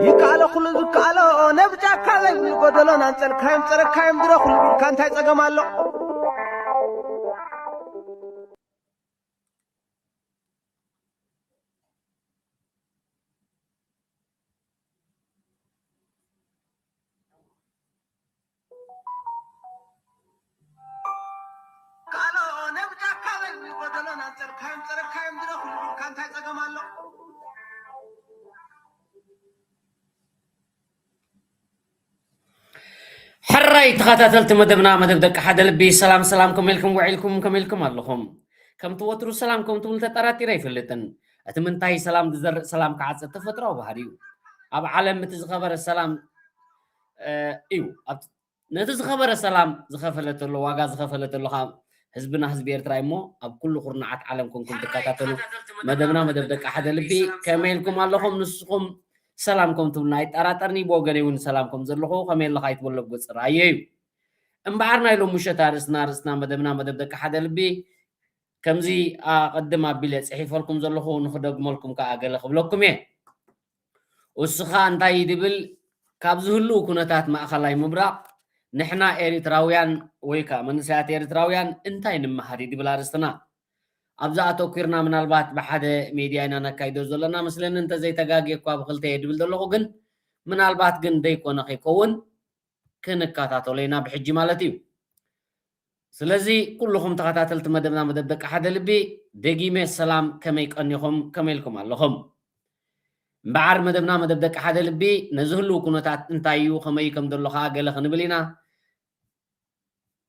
ይከኣሎ ኩሉ ዝከኣሎ ነብጫካ ዘይብሉ ጎደሎ ናንጸልካዮም ጸረካዮም ድረኹሉ ቢልካ እንታይ ጸገም ኣሎ? ሕራይ ተኸታተልቲ መደብና፣ መደብ ደቂ ሓደ ልቢ፣ ሰላም ሰላም፣ ከመይ ኢልኩም ውዒልኩም? ከመይ ኢልኩም ኣለኹም? ከምቲ ወትሩ ሰላም ከም ትብሉ ተጠራጢረ ኣይፈልጥን። እቲ ምንታይ ሰላም ዝዘርእ ሰላም ክዓጽድ ተፈጥሮኣዊ ባህሪ እዩ። ኣብ ዓለም እቲ ዝኸበረ ሰላም፣ እ፣ እዩ። ኣብ ነቲ ዝኸበረ ሰላም ዝኸፈለተሉ ዋጋ ዝኸፈለተሉ ኸዓ ህዝብና ህዝቢ ኤርትራ እዩ እሞ፣ ኣብ ኩሉ ኩርናዓት ዓለም ኮንኩም ትከታተሉ መደብና፣ መደብ ደቂ ሓደ ልቢ፣ ከመይ ኢልኩም ኣለኹም? ንስኹም ሰላም ከም ትብሉና ኣይጠራጠርኒ። ብወገነይ እውን ሰላም ከም ዘለኹ፣ ከመይ ኣለኻ ኣይትበሎ ብገጽ ርኣዮ እዩ። እምበኣር ናይ ሎሚ ምሸት ኣርእስትና፣ ኣርእስትና መደብና፣ መደብ ደቂ ሓደ ልቢ፣ ከምዚ ኣቐድም ኣቢለ ጽሒፈልኩም ዘለኹ ንኽደግመልኩም ከኣ ገለ ክብለኩም እየ። እሱ ኸኣ እንታይ እዩ ድብል፣ ካብ ዝህልው ኩነታት ማእኸላይ ምብራቕ ንሕና ኤርትራውያን ወይ ከኣ መንእሰያት ኤርትራውያን እንታይ ንምሃር እዩ ድብል ኣርእስትና። ኣብዚ ኣተኲርና ምናልባት ብሓደ ሜድያ ኢና ነካይዶ ዘለና መስለኒ፣ እንተዘይተጋግየ እኳ ብኽልተ እየ ድብል ዘለኹ፣ ግን ምናልባት ግን ደይኮነ ከይከውን ክንከታተሎ ኢና ብሕጂ ማለት እዩ። ስለዚ ኩልኹም ተኸታተልቲ መደብና መደብ ደቂ ሓደ ልቢ ደጊመ ሰላም፣ ከመይ ቀኒኹም? ከመይ ኢልኩም ኣለኹም? እምበዓር መደብና መደብ ደቂ ሓደ ልቢ ነዚ ህልው ኩነታት እንታይ እዩ፣ ከመይ እዩ ከም ዘሎ ኸዓ ገለ ክንብል ኢና።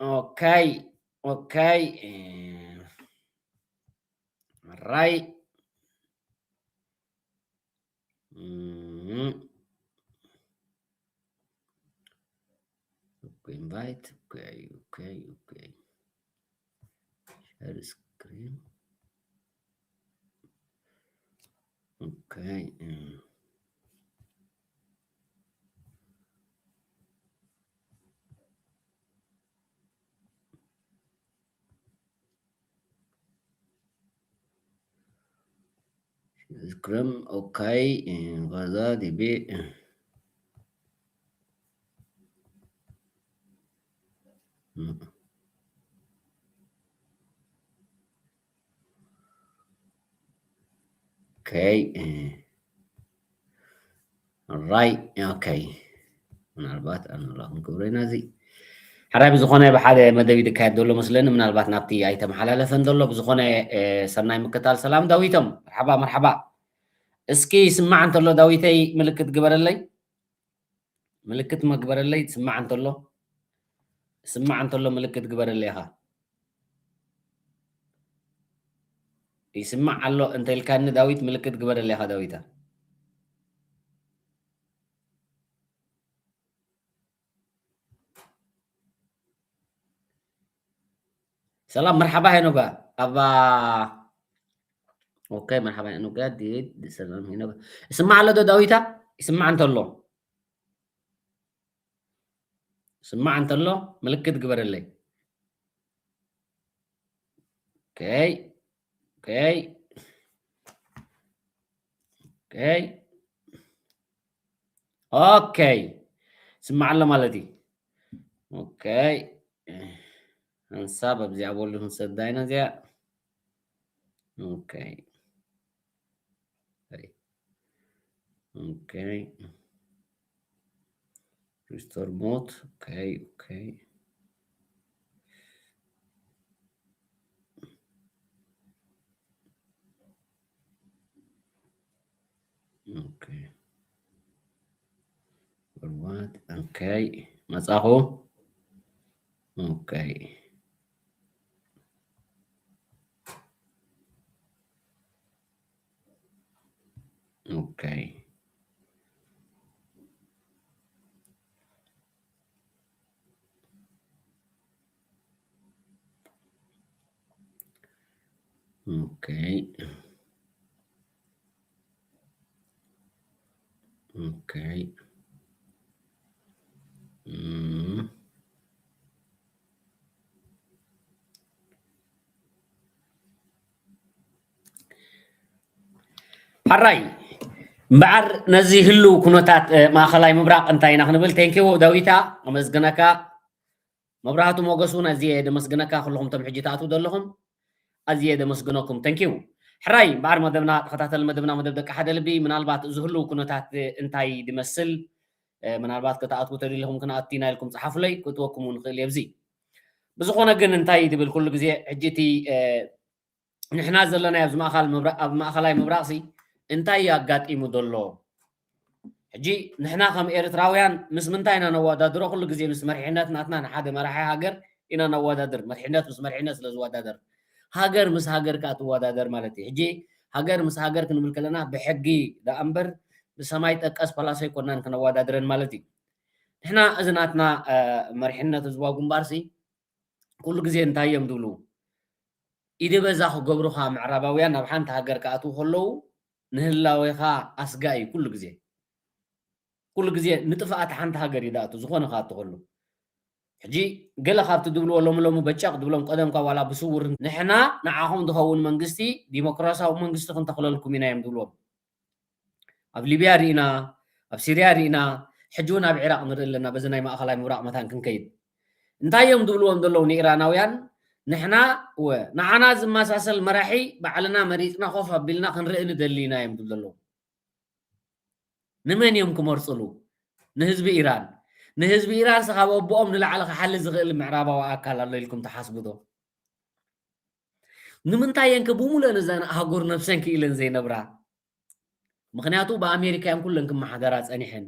ኦኬይ፣ ኦኬይ፣ እ፣ ራይ። እም። ኦኬ፣ ኢንቫይት። ኦኬ፣ ኦኬ፣ ኦኬ። ሸር ስክሪን። ኦኬ፣ እም። ስክሪን፣ ኦኬ፣ እ፣ ከዛ ዲቢ፣ እ፣ እ። ኦኬ፣ እ፣ ራይ፣ ኦኬ። ምናልባት ኣንላ ክንገብሮ ኢና እዚ። ሕራይ ብዝኾነ ብሓደ መደብ እዩ ዝካየድ ዘሎ መስለኒ። ምናልባት ናብቲ ኣይተመሓላለፈን ዘሎ። ብዝኾነ፣ እ፣ ሰናይ ምክታል። ሰላም ዳዊቶም። መርሓባ፣ መርሓባ። እስኪ ስማዕ እንተሎ ዳዊተይ ምልክት ግበረለይ። ምልክት መግበረለይ። ስማዕ እንተሎ። ስማዕ እንተሎ ምልክት ግበረለይ ኢኻ። ይስማዕ ኣሎ እንተ ኢልካኒ ዳዊት ምልክት ግበረለይ ኢኻ ዳዊታ። ሰላም መርሓባ ሄኖጋ። ኣባ ኦኬ፣ መርሓባ ሄኖጋ። ዲድ ሰላም ሄኖጋ። ይስማዕ ኣሎ ዶ ዳዊታ? ይስማዕ እንተሎ። ስማዕ እንተሎ ምልክት ግበረለይ። ኦኬ፣ ኦኬ፣ ኦኬ፣ ኦኬ። ስማዕ ኣሎ ማለት እዩ። ኦኬ። ሓንሳብ ኣብዚኣ በሉ ክንሰዳ ኢና እዚኣ። ኦኬ። ኦኬ። ሪስቶር ሞት። ኦኬ፣ ኦኬ። ኦኬ። ፎርዋርድ። ኦኬ። መጻኹ። ኦኬ። ኦኬ። ኦኬ። ኦኬ። እም። ሕራይ እምበዓር ነዚ ህልው ኩነታት ማእኸላይ ምብራቕ እንታይ ኢና ክንብል? ቴንኪው ዳዊታ፣ ኣመስግነካ። መብራህቱ ሞገሱ እውን ኣዝየ ደመስግነካ። ኩልኹም ቶም ሕጂ ትኣትዉ ዘለኹም ኣዝየ ደመስግነኩም። ቴንኪው። ሕራይ እምበዓር መደብና ተኸታተል፣ መደብና መደብ ደቂ ሓደ ልቢ። ምናልባት እዚ ህልው ኩነታት እንታይ ድመስል፣ ምናልባት ከተኣትዉ ተደሊኹም ክንኣቱ ኢና ኢልኩም ጸሓፉለይ፣ ክእትወኩም እውን እኽእል እየ። ብዚ ብዝኾነ ግን እንታይ ትብል ኩሉ ግዜ ሕጂ እቲ ንሕና ዘለናዮ ኣብዚ ማእኸል ምብራ-፣ ኣብ ማእኸላይ ምብራቕሲ እንታይ እዩ ኣጋጢሙ ዘሎ? ሕጂ ንሕና ከም ኤርትራውያን ምስ ምንታይ ኢና ነወዳድሮ? ኩሉ ግዜ ምስ መሪሕነት ናትና ንሓደ መራሒ ሃገር ኢና ነወዳድር። መሪሕነት ምስ መሪሕነት ስለ ዝወዳደር፣ ሃገር ምስ ሃገር ከኣ ትወዳደር ማለት እዩ። ሕጂ ሃገር ምስ ሃገር ክንብል ከለና ብሕጊ ደኣ እምበር ብሰማይ ጠቀስ ፓላሶ ኣይኮናን ክነወዳድረን ማለት እዩ። ንሕና እዚ ናትና መሪሕነት ህዝባዊ ግንባርሲ ኩሉ ግዜ እንታይ እዮም ዝብሉ? ኢደ በዛ ክገብሩኻ ምዕራባውያን ናብ ሓንቲ ሃገር ክኣትዉ ከለዉ ንህላዌኻ ኣስጋኢ እዩ። ኩሉ ግዜ ኩሉ ግዜ ንጥፍኣት ሓንቲ ሃገር እዩ ዝኣቱ፣ ዝኾነ ክኣቱ ከሎ። ሕጂ ገለ ካብቲ ዝብልዎ ሎሚ ሎሚ በጫቕ ዝብሎም ቀደምካ ዋላ ብስውር ንሕና ንዓኹም ዝኸውን መንግስቲ ዲሞክራሲያዊ መንግስቲ ክንተኽለልኩም ኢና እዮም ዝብልዎም። ኣብ ሊብያ ርኢና፣ ኣብ ሲርያ ርኢና፣ ሕጂ እውን ኣብ ዒራቕ ንርኢ ኣለና። በዚ ናይ ማእኸላይ ምብራቕ መታን ክንከይድ እንታይ እዮም ዝብልዎም ዘለዉ ንኢራናውያን? ንሕና እወ ንዓና ዝመሳሰል መራሒ ባዕልና መሪፅና ኮፍ ኣቢልና ክንርኢ ንደሊ ኢና እዮም ዝብሉ ዘለዉ። ንመን እዮም ክመርፅሉ? ንህዝቢ ኢራን። ንህዝቢ ኢራን ስኻብ ኣቦኦም ንላዕሊ ክሓሊ ዝኽእል ምዕራባዊ ኣካል ኣሎ ኢልኩም ትሓስቡ ዶ? ንምንታይ እየን ከ ብሙሉአን እዘን ኣህጉር ነብሰን ክኢለን ዘይነብራ? ምኽንያቱ ብኣሜሪካ እየን ኩለን ክመሓደራ ጸኒሐን።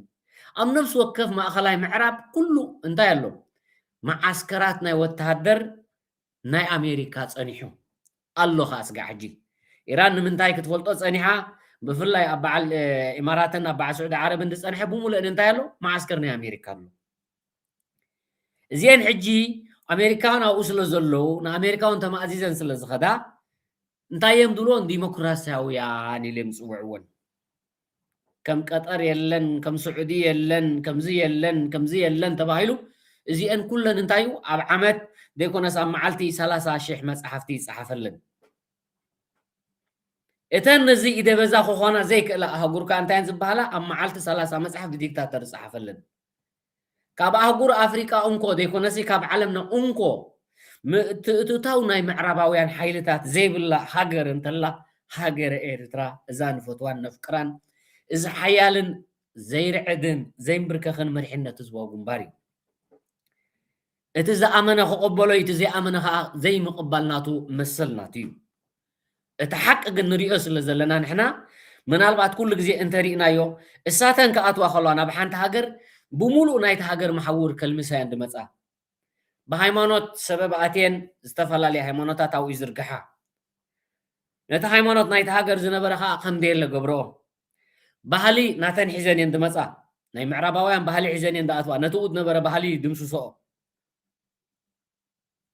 ኣብ ነፍሲ ወከፍ ማእኸላይ ምዕራብ ኩሉ እንታይ ኣሎ? መዓስከራት ናይ ወተሃደር ናይ ኣሜሪካ ጸኒሑ ኣሎ። ከኣ ስጋዕ ሕጂ ኢራን ንምንታይ ክትፈልጦ ጸኒሓ? ብፍላይ ኣብ በዓል ኢማራትን ኣብ በዓል ስዑዲ ዓረብን ዝጸንሐ ብሙሉአን እንታይ ኣሎ? መዓስከር ናይ ኣሜሪካ ኣሎ። እዚአን ሕጂ ኣሜሪካውን ኣብኡ ስለ ዘለዉ ንኣሜሪካውን ተማእዚዘን ስለ ዝኸዳ እንታይ እዮም ዝብልዎን? ዲሞክራሲያውያን ኢሎም ዝፅውዕዎን። ከም ቀጠር የለን፣ ከም ስዑዲ የለን፣ ከምዚ የለን፣ ከምዚ የለን ተባሂሉ እዚአን ኩለን እንታይ እዩ ኣብ ዓመት ዘይኮነስ ኣብ መዓልቲ ሰላሳ ሺሕ መፅሓፍቲ ይፀሓፈለን። እተን ነዚ ኢደ በዛ ክኾና ዘይክእላ ኣህጉር ከኣ እንታይ እየን ዝበሃላ? ኣብ መዓልቲ ሰላሳ መጽሓፍ ብዲክታተር ዝጸሓፈለን። ካብ ኣህጉር ኣፍሪቃ እንኮ ዘይኮነሲ ካብ ዓለምና እንኮ ምትእትታው ናይ ምዕራባውያን ሓይልታት ዘይብላ ሃገር እንተላ ሃገረ ኤርትራ እዛ ንፈትዋን ነፍቅራን እዚ ሓያልን ዘይርዕድን ዘይንብርከኽን መሪሕነት ህዝባዊ ግንባር እዩ። እቲ ዝኣመነ ክቕበሎ እዩ፣ እቲ ዘይኣመነ ኸዓ ዘይምቕባል ናቱ መሰል ናቱ እዩ። እቲ ሓቂ ግን ንሪኦ ስለ ዘለና ንሕና ምናልባት ኩሉ ግዜ እንተሪእናዮ እሳተን ክኣትዋ ከለዋ ናብ ሓንቲ ሃገር ብምሉእ ናይቲ ሃገር መሓውር ከልምሳ እየን ዝመፃ። ብሃይማኖት ሰበብ ኣትየን ዝተፈላለየ ሃይማኖታት ኣብኡ ይዝርግሓ። ነቲ ሃይማኖት ናይቲ ሃገር ዝነበረ ኸዓ ከም ዘየለ ገብርኦ። ባህሊ ናተን ሒዘን እየን ዝመፃ። ናይ ምዕራባውያን ባህሊ ሒዘን እየን ዝኣትዋ። ነቲ ዝነበረ ባህሊ ድምስሶኦ።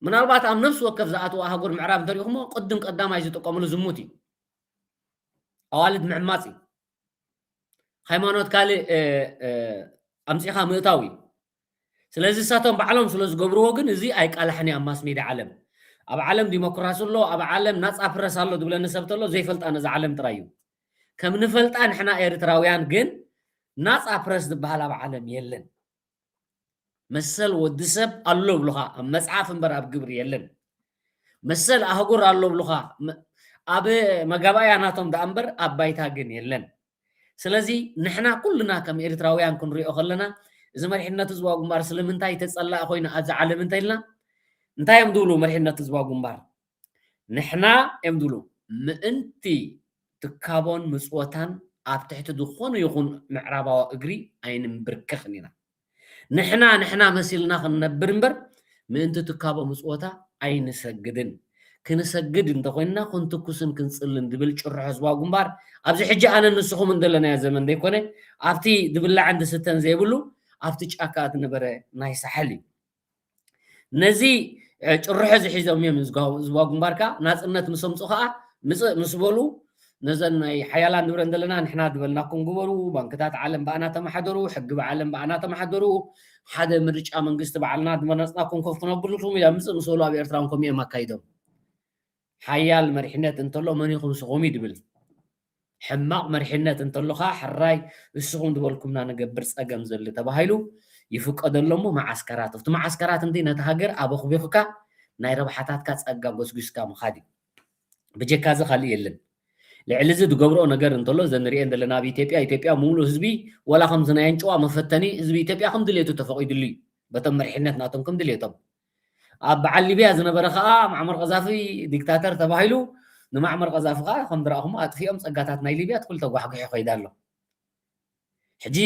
ምናልባት ኣብ ነፍሲ ወከፍ ዝኣትዋ ኣህጉር ምዕራብ እንተሪእኹሞ ቅድም ቀዳማይ ዝጥቀምሉ ዝሙት እዩ። ኣዋልድ ምዕማፅ እዩ። ሃይማኖት ካልእ ኣምፂኻ ምእታው እዩ። ስለዚ እሳቶም ባዕሎም ስለ ዝገብርዎ ግን እዚ ኣይቃላሕን እዩ ኣብ ማስ ሜድያ ዓለም። ኣብ ዓለም ዲሞክራሲ ኣሎ፣ ኣብ ዓለም ናፃ ፕረስ ኣሎ ዝብለኒ ሰብ ተሎ ዘይፈልጣ ነዛ ዓለም ጥራይ እዩ። ከም ንፈልጣ ንሕና ኤርትራውያን ግን ናፃ ፕረስ ዝበሃል ኣብ ዓለም የለን። መሰል ወዲ ሰብ ኣሎ ብሉኻ ኣብ መፅሓፍ እምበር ኣብ ግብሪ የለን። መሰል ኣህጉር ኣሎ ብሉኻ ኣብ መጋባእያ ናቶም ደኣ እምበር ኣብ ባይታ ግን የለን። ስለዚ ንሕና ኩልና ከም ኤርትራውያን ክንሪኦ ከለና እዚ መሪሕነት ህዝባዊ ግንባር ስለምንታይ ተፀላኢ ኮይኑ ኣብዚ ዓለም እንተኢልና እንታይ እዮም ዝብሉ መሪሕነት ህዝባዊ ግንባር? ንሕና እዮም ዝብሉ ምእንቲ ትካቦን ምፅወታን ኣብ ትሕቲ ዝኾነ ይኹን ምዕራባዊ እግሪ ኣይንምብርከኽን ኢና። ንሕና ንሕና መሲልና ክንነብር እምበር ምእንቲ ትካቦ ምፅወታ ኣይንሰግድን። ክንሰግድ እንተኾይንና ክንትኩስን ክንፅልን ዝብል ጭርሖ ህዝባዊ ግንባር ኣብዚ ሕጂ ኣነን ንስኹምን ዘለናዮ ዘመን ዘይኮነ ኣብቲ ዝብላዕን ዝስተን ዘይብሉ ኣብቲ ጫካ ዝነበረ ናይ ሳሕል እዩ። ነዚ ጭርሖ እዚ ሒዞም እዮም ህዝባዊ ግንባር ከዓ ናፅነት ምስ ኣምፁ ከዓ ምፅእ ምስ በሉ ነዘን ናይ ሓያላን ንብረን ዘለና ንሕና ዝበልናኩም ግበሩ፣ ባንክታት ዓለም ብኣና ተመሓደሩ፣ ሕጊ ብዓለም ብኣና ተመሓደሩ፣ ሓደ ምርጫ መንግስቲ ባዕልና ዝመረፅናኩም ኮፍ ክነብሉኩም እዩ ምፅእ ምስ በሉ ኣብ ኤርትራ እውን ከምኡ እዮም ኣካይዶም። ሓያል መሪሕነት እንተሎ መን ኢኹም ንስኹም እዩ ዝብል። ሕማቕ መሪሕነት እንተሎ ከዓ ሕራይ እስኹም ዝበልኩምና ንገብር ጸገም ዘሉ ተባሂሉ ይፍቀደሎም መዓስከራት። ኣብቲ መዓስከራት እንዲ ነቲ ሃገር ኣበኽቢኽካ ናይ ረብሓታትካ ጸጋ ጎስጒስካ ምኻድ እዩ። ብጀካ እዚ ካልእ የለን። ልዕሊ እዚ ዝገብርኦ ነገር እንተሎ እዘን ንሪኤን ዘለና ኣብ ኢትዮጵያ፣ ኢትዮጵያ ምሉእ ህዝቢ ዋላ ከምዚ ናይ ኣንጭዋ መፈተኒ ህዝቢ ኢትዮጵያ ከም ድሌቱ ተፈቒዱሉ እዩ። በቶም መሪሕነት ናቶም ከም ድሌቶም ኣብ በዓል ሊብያ ዝነበረ ከዓ ማዕመር ቀዛፊ ዲክታተር ተባሂሉ ንማዕመር ቀዛፊ ከዓ ከም ዝረኣኹም ኣጥፊኦም ጸጋታት ናይ ሊብያ ትኩል ተጓሕጉሑ ይኸይድ ኣሎ። ሕጂ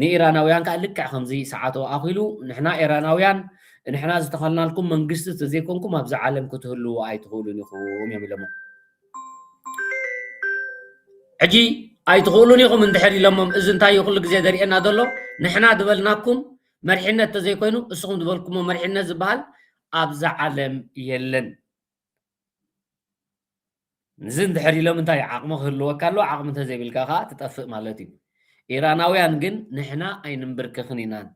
ንኢራናውያን ከዓ ልክዕ ከምዚ ሰዓቱ ኣኺሉ ንሕና ኢራናውያን ንሕና ዝተኸልናልኩም መንግስቲ ተዘይኮንኩም ኣብዚ ዓለም ክትህልዉ ኣይትኽእሉን ኢኹም እዮም ኢሎሞ። ሕጂ ኣይትኽእሉን ኢኹም እንድሕር ኢሎሞም እዚ እንታይ እዩ ኩሉ ግዜ ዘርእየና ዘሎ? ንሕና ዝበልናኩም መሪሕነት ተዘይኮይኑ እስኹም ዝበልኩሞ መሪሕነት ዝበሃል ኣብዛ ዓለም የለን። እዚ እንድሕር ኢሎም እንታይ ዓቕሚ ክህልወካ ኣለዎ? ዓቕሚ እንተዘይብልካ ከዓ ትጠፍእ ማለት እዩ። ኢራናውያን ግን ንሕና ኣይንንብርክኽን ኢናን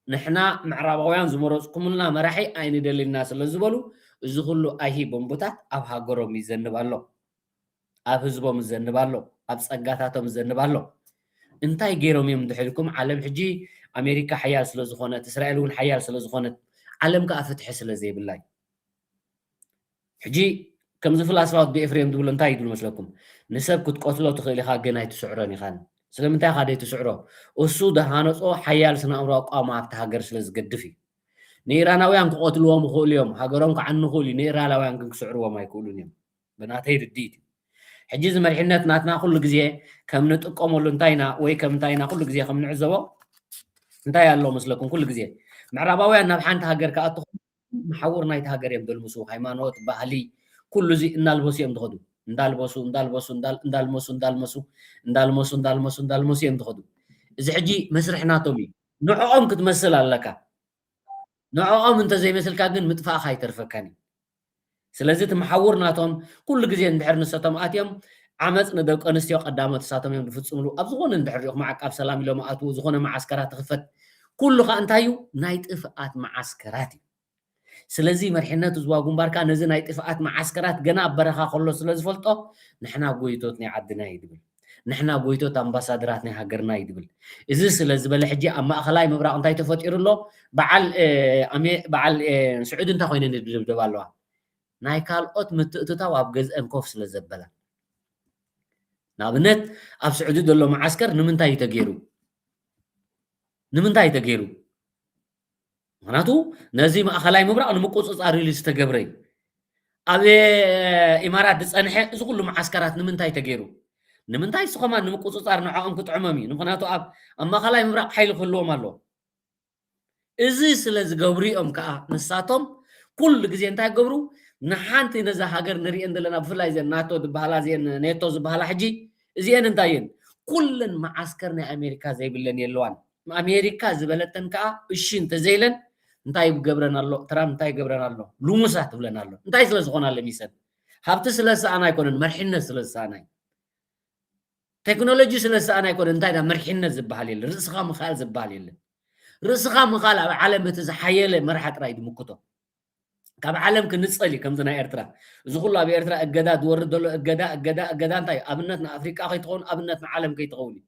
ንሕና ምዕራባውያን ዝመረፅኩምልና መራሒ ኣይንደልይና ስለ ዝበሉ እዚ ኩሉ ኣይሂ ቦምቡታት ኣብ ሃገሮም ይዘንብ ኣሎ፣ ኣብ ህዝቦም ይዘንብ ኣሎ፣ ኣብ ፀጋታቶም ይዘንብ ኣሎ። እንታይ ገይሮም እዮም እንድሕር ኢልኩም ዓለም ሕጂ ኣሜሪካ ሓያል ስለ ዝኾነት እስራኤል እውን ሓያል ስለ ዝኾነት ዓለም ከዓ ፍትሒ ስለ ዘይብላ እዩ። ሕጂ ከምዚ ፍላስፋ ወዲ ኤፍሬም ዝብሎ እንታይ ይብል መስለኩም? ንሰብ ክትቆትሎ ትኽእል ኢኻ ግን ኣይትስዕሮን ኢኻን። ስለምንታይ ኢኻ ዘይትስዕሮ? እሱ ዝሃነጾ ሓያል ስነ ኣእምሮ ኣቋውማ ኣብቲ ሃገር ስለ ዝገድፍ እዩ። ንኢራናውያን ክቐትልዎም ይኽእሉ እዮም፣ ሃገሮም ክዓኑ ይኽእሉ እዩ፣ ንኢራናውያን ግን ክስዕርዎም ኣይክእሉን እዮም። ብናተይ ርድኢት እዩ። ሕጂ እዚ መሪሕነት ናትና ኩሉ ግዜ ከም ንጥቀመሉ እንታይ ኢና ወይ ከም እንታይ ኢና ኩሉ ግዜ ከም ንዕዘቦ እንታይ ኣሎ መስለኩም? ኩሉ ግዜ ምዕራባውያን ናብ ሓንቲ ሃገር ክኣቱ መሓውር ናይቲ ሃገር እዮም ዘልምሱ። ሃይማኖት፣ ባህሊ፣ ኩሉ እዚ እናልበሱ እዮም ዝኸዱ። እንዳልበሱ እንዳልበሱ እንዳል- እንዳልመሱ እንዳልመሱ እንዳልመሱ እንዳልመሱ እንዳልመሱ እዮም ዝኸዱ። እዚ ሕጂ መስርሕ ናቶም እዩ። ንዕኦም ክትመስል ኣለካ። ንዕኦም እንተዘይመስልካ ግን ምጥፋእካ ኣይተርፈካን እዩ። ስለዚ እቲ መሓውር ናቶም ኩሉ ግዜ እንድሕር ንሰቶም ኣትዮም ዓመፅ ንደቂ ኣንስትዮ ቀዳሞት እሳቶም እዮም ዝፍፅምሉ። ኣብ ዝኾነ እንድሕር ሪኢኹም ዓቃብ ሰላም ኢሎም ኣትዉ፣ ዝኾነ መዓስከራት ትኽፈት፣ ኩሉ ከዓ እንታይ እዩ? ናይ ጥፍኣት መዓስከራት እዩ። ስለዚ መሪሕነት ህዝባዊ ግንባር ከዓ ነዚ ናይ ጥፍኣት መዓስከራት ገና ኣብ በረኻ ከሎ ስለ ዝፈልጦ ንሕና ጎይቶት ናይ ዓድና እዩ ዝብል፣ ንሕና ጎይቶት ኣምባሳደራት ናይ ሃገርና እዩ ዝብል። እዚ ስለ ዝበለ ሕጂ ኣብ ማእኸላይ ምብራቕ እንታይ ተፈጢሩ ኣሎ? በዓል እ፣ ኣሜ- በዓል እ፣ ስዑዲ እንታይ ኮይነን ይድብደባ ኣለዋ? ናይ ካልኦት ምትእትታው ኣብ ገዝአን ኮፍ ስለ ዘበላ። ንኣብነት ኣብ ስዑዲ ዘሎ መዓስከር ንምንታይ እዩ ተገይሩ? ንምንታይ እዩ ተገይሩ? ምክንያቱ ነዚ ማእኸላይ ምብራቕ ንምቁፅፃር ኢሉ ዝተገብረ እዩ። ኣብ ኢማራት ዝፀንሐ እዚ ኩሉ መዓስከራት ንምንታይ ተገይሩ? ንምንታይ እሱ ከማን ንምቁፅፃር ንዕኦም ክጥዕሞም እዩ። ምክንያቱ ኣብ ኣብ ማእኸላይ ምብራቕ ሓይሊ ክህልዎም ኣለዎ። እዚ ስለ ዝገብሩ እዮም ከዓ ንሳቶም ኩሉ ግዜ እንታይ ገብሩ ንሓንቲ ነዛ ሃገር ንሪኤን ዘለና ብፍላይ ዘን ናቶ ዝበሃላ ዘን ኔቶ ዝበሃላ ሕጂ እዚአን እንታይ እየን ኩለን መዓስከር ናይ ኣሜሪካ ዘይብለን የለዋን። ኣሜሪካ ዝበለተን ከዓ እሺ እንተዘይለን እንታይ ይገብረን ኣሎ? ትራምፕ እንታይ ይገብረን ኣሎ? ልሙሳ ትብለን ኣሎ። እንታይ ስለ ዝኾና ለሚሰን? ሃብቲ ስለ ዝሰኣና ኣይኮነን፣ መርሒነት ስለ ዝሰኣና እዩ። ቴክኖሎጂ ስለ ዝሰኣና ኣይኮነን። እንታይ ዳ መርሒነት ዝበሃል የለን። ርእስኻ ምኽኣል ዝበሃል የለን። ርእስኻ ምኽኣል ኣብ ዓለም እቲ ዝሓየለ መርሓ ጥራይ ድምክቶ። ካብ ዓለም ክንጸል እዩ ከምዚ ናይ ኤርትራ። እዚ ኩሉ ኣብ ኤርትራ እገዳ ዝወርድ ዘሎ እገዳ እገዳ እገዳ እንታይ ኣብነት ንኣፍሪቃ ከይትኸውን ኣብነት ንዓለም ከይትኸውን እዩ።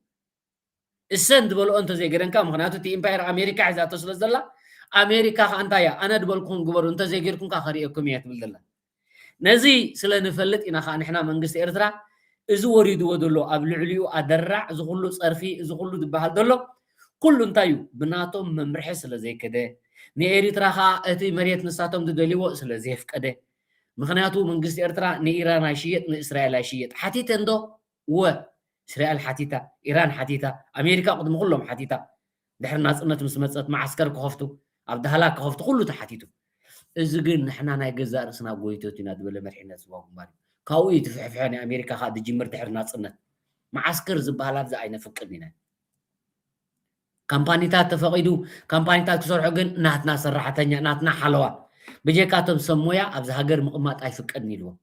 እሰን ዝበልኦ እንተዘይገደንካ ምክንያቱ እቲ ኢምፓየር ኣሜሪካ ሒዛቶ ስለ ዘላ ኣሜሪካ ከዓ እንታይ እያ ኣነ ዝበልኩኹም ግበሩ እንተዘይገይርኩም ከዓ ከርእየኩም እየ ትብል ዘላ። ነዚ ስለ ንፈልጥ ኢና ከዓ ንሕና መንግስቲ ኤርትራ እዚ ወሪድዎ ዘሎ ኣብ ልዕሊኡ ኣደራዕ እዚ ኩሉ ፀርፊ እዚ ኩሉ ዝበሃል ዘሎ ኩሉ እንታይ እዩ ብናቶም መምርሒ ስለ ዘይከደ ንኤሪትራ ከዓ እቲ መሬት ንሳቶም ዝደልይዎ ስለ ዘየፍቀደ ምክንያቱ መንግስቲ ኤርትራ ንኢራን ኣይሽየጥ ንእስራኤል ኣይሽየጥ ሓቲተ እንዶ እወ እስራኤል ሓቲታ ኢራን ሓቲታ ኣሜሪካ ቅድሚ ኩሎም ሓቲታ ድሕሪ ናፅነት ምስ መፀት መዓስከር ክኸፍቱ ኣብ ዳህላክ ክኸፍቱ ኩሉ ተሓቲቱ እዚ ግን ንሕና ናይ ገዛእ ርእስና ጎይቶት ኢና ዝበለ መሪሕነት ህዝባዊ ግንባር እዩ ካብኡ እዩ ትፍሕፍሐ ናይ ኣሜሪካ ከዓ ዝጅምር ድሕሪ ናፅነት መዓስከር ዝበሃል ኣብዚ ኣይነፍቅድ ኢና ካምፓኒታት ተፈቒዱ ካምፓኒታት ክሰርሑ ግን ናትና ሰራሕተኛ ናትና ሓለዋ ብጀካቶም ሰብ ሞያ ኣብዚ ሃገር ምቕማጥ ኣይፍቀድን ኢልዎም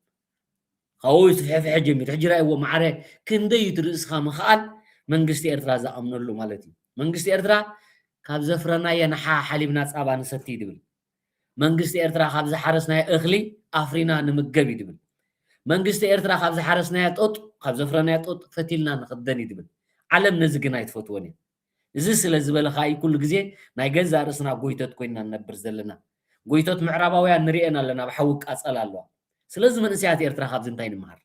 ካብኡ ትፍሕፍሐ ጀሚሩ ሕጂ ራእይዎ ማዕረ ክንደይ እዩ ርእስኻ ምኽኣል መንግስቲ ኤርትራ ዝኣምነሉ ማለት እዩ መንግስቲ ኤርትራ ካብ ዘፍረናዮ ንሓ ሓሊብና ፃባ ንሰቲ ድብል መንግስቲ ኤርትራ ካብ ዝሓረስናዮ እኽሊ ኣፍሪና ንምገብ እዩ ድብል መንግስቲ ኤርትራ ካብ ዝሓረስናያ ጡጥ፣ ካብ ዘፍረናያ ጡጥ ፈቲልና ንኽደን እዩ ዝብል። ዓለም ነዚ ግን ኣይትፈትዎን እያ። እዚ ስለ ዝበለ ከኣ እዩ ኩሉ ግዜ ናይ ገዛእ ርእስና ጎይቶት ኮይንና ንነብር ዘለና። ጎይቶት ምዕራባውያን ንርእየን ኣለና፣ ኣብ ሓዊ ይቃጸላ ኣለዋ። ስለዚ መንእሰያት ኤርትራ ካብዚ እንታይ ንምሃር?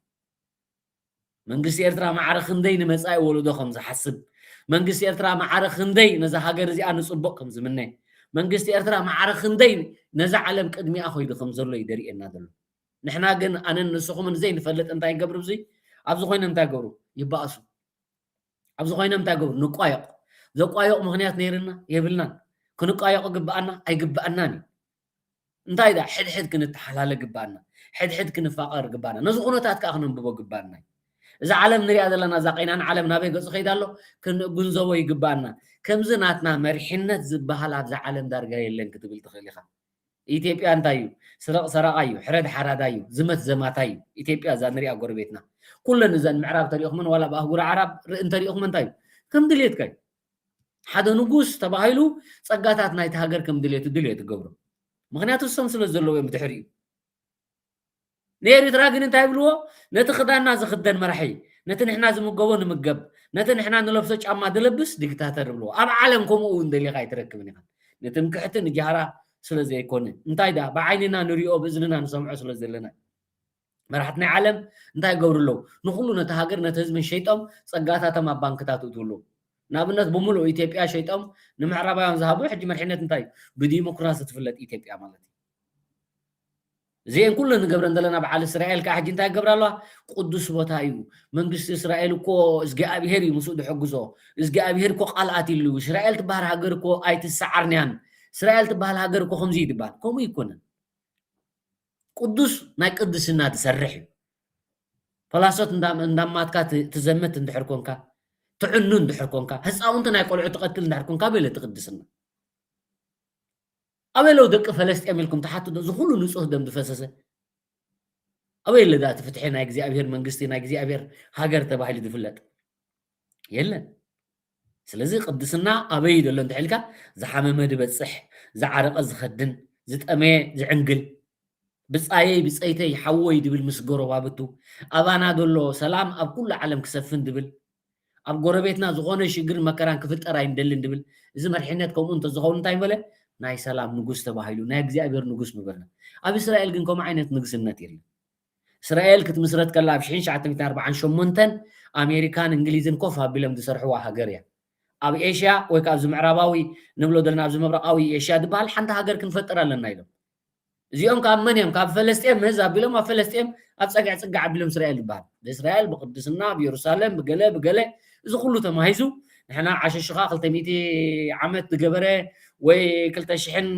መንግስቲ ኤርትራ ማዕረ ክንደይ ንመጻኢ ወለዶ ከም ዝሓስብ፣ መንግስቲ ኤርትራ ማዕረ ክንደይ ነዛ ሃገር እዚኣ ንጽቡቕ ከም ዝምነ፣ መንግስቲ ኤርትራ ማዕረ ክንደይ ነዛ ዓለም ቅድሚኣ ኮይዱ ከም ዘሎ እዩ ደርእየና ዘሎ። ንሕና ግን ኣነን ንስኹምን ዘይንፈልጥ እንታይ ንገብር? ብዙይ ኣብዚ ኮይኖም እንታይ ገብሩ? ይበኣሱ። ኣብዚ ኮይኖም እንታይ ገብሩ? ንቋየቕ። ዘቋየቕ ምኽንያት ነይርና የብልናን። ክንቋየቕ ግብኣና ኣይግብኣናን እዩ። እንታይ ዳ ሕድሕድ ክንተሓላለ ግብኣና፣ ሕድሕድ ክንፋቐር ግብኣና። ነዚ ኩነታት ከዓ ክነንብቦ ግብኣና እዩ። እዛ ዓለም ንሪኣ ዘለና እዛ ቀይናን ዓለም ናበይ ገጹ ከይዳ ኣሎ? ክንግንዘቦ ይግብኣና። ከምዚ ናትና መሪሕነት ዝበሃል ኣብዛ ዓለም ዳርጋ የለን ክትብል ትኽእል ኢኻ። ኢትዮጵያ እንታይ እዩ? ስረቕ ሰራቓ እዩ፣ ሕረድ ሓራዳ እዩ፣ ዝመት ዘማታ እዩ። ኢትዮጵያ እዛ ንሪኣ ጎረቤትና። ኩለን እዘን ምዕራብ ተሪእኹመን ዋላ ኣብ ኣህጉር ዓራብ ርኢ እንተሪእኹመን እንታይ እዩ? ከም ድሌትካ እዩ። ሓደ ንጉስ ተባሂሉ ጸጋታት ናይቲ ሃገር ከም ድሌቱ ድሌት ትገብሮ። ምኽንያቱ እሶም ስለ ዘለዉ እዮም ብድሕሪኡ። ንኤርትራ ግን እንታይ ይብልዎ? ነቲ ክዳንና ዝኽደን መራሒ፣ ነቲ ንሕና ዝምገቦ ንምገብ፣ ነቲ ንሕና ንለብሶ ጫማ ድለብስ ዲክታተር ይብልዎ። ኣብ ዓለም ከምኡ እውን ደሊኻ ኣይትረክብን ኢኻ። ንትምክሕቲ ንጃህራ ስለ ዘይኮነ፣ እንታይ ደኣ ብዓይንና ንሪኦ ብእዝንና ንሰምዖ ስለ ዘለና። መራሕቲ ናይ ዓለም እንታይ ይገብሩ ኣለዉ? ንኹሉ ነቲ ሃገር ነቲ ህዝብን ሸይጦም ጸጋታቶም ኣብ ባንክታት እትውሉ። ንኣብነት ብምሉእ ኢትዮጵያ ሸይጦም ንምዕራባውያን ዝሃቡ ሕጂ መርሕነት እንታይ እዩ? ብዲሞክራሲ ትፍለጥ ኢትዮጵያ ማለት እዩ። እዚአን ኩለን ንገብረን ዘለና በዓል እስራኤል ከዓ ሕጂ እንታይ ይገብራ ኣለዋ? ቅዱስ ቦታ እዩ። መንግስቲ እስራኤል እኮ እግዚኣብሄር እዩ ምስኡ ድሕግዞ። እግዚኣብሄር እኮ ቃል ኣትሉ። እስራኤል ትበሃል ሃገር እኮ ኣይትሰዓርንያን። እስራኤል ትበሃል ሃገር እኮ ከምዚ እዩ ትበሃል። ከምኡ ይኮነን። ቅዱስ ናይ ቅድስና ትሰርሕ እዩ። ፈላሶት እንዳማትካ ትዘምት እንድሕር ኮንካ፣ ትዕኑ እንድሕር ኮንካ፣ ህፃውንቲ ናይ ቆልዑ ትቐትል እንድሕር ኮንካ፣ ኣበይ ለቲ ቅድስና? ኣበይ ለው ደቂ ፈለስጤም ኢልኩም ትሓቱ ዶ? እዚ ኩሉ ንፁህ ደም ዝፈሰሰ ኣበይ ኣለ ዳ እቲ ፍትሒ ናይ እግዚኣብሔር መንግስቲ ናይ እግዚኣብሔር ሃገር ተባሂሉ ዝፍለጥ? የለን። ስለዚ ቅድስና ኣበይ ዘሎ እንተ ኢልካ፣ ዝሓመመ ዝበጽሕ፣ ዝዓረቐ ዝኸድን፣ ዝጠመየ ዝዕንግል፣ ብጻየይ ብጸይተይ ሓወይ ድብል ምስ ጎረባብቱ፣ ኣባና ዘሎ ሰላም ኣብ ኩሉ ዓለም ክሰፍን ድብል፣ ኣብ ጎረቤትና ዝኾነ ሽግርን መከራን ክፍጠር ኣይንደልን ድብል፣ እዚ መርሒነት ከምኡ እንተዝኸውን እንታይ ምበለ? ናይ ሰላም ንጉስ ተባሂሉ፣ ናይ እግዚኣብሔር ንጉስ ምበልና። ኣብ እስራኤል ግን ከምኡ ዓይነት ንግስነት የለን። እስራኤል ክትምስረት ከላ ኣብ ሽሕን ትሽዓተ ሚእትን ኣርባዓን ሸሞንተን ኣሜሪካን እንግሊዝን ኮፍ ኣቢሎም ዝሰርሕዋ ሃገር እያ። ኣብ ኤሽያ ወይ ከዓ ኣብዚ ምዕራባዊ ንብሎ ዘለና ኣብዚ ምብራቓዊ ኤሽያ ዝበሃል ሓንቲ ሃገር ክንፈጥር ኣለና ኢሎም። እዚኦም ካብ መን እዮም? ካብ ፈለስጤም ምህዝ ኣቢሎም ኣብ ፈለስጤም ኣብ ጸግዕ ጽግዕ ኣቢሎም እስራኤል ዝበሃል። ብእስራኤል ብቅድስና ብየሩሳሌም ብገለ ብገለ እዚ ኩሉ ተማሂዙ ንሕና ዓሸሹኻ ክልተ ሚእቲ ዓመት ዝገበረ ወይ ክልተ ሽሕን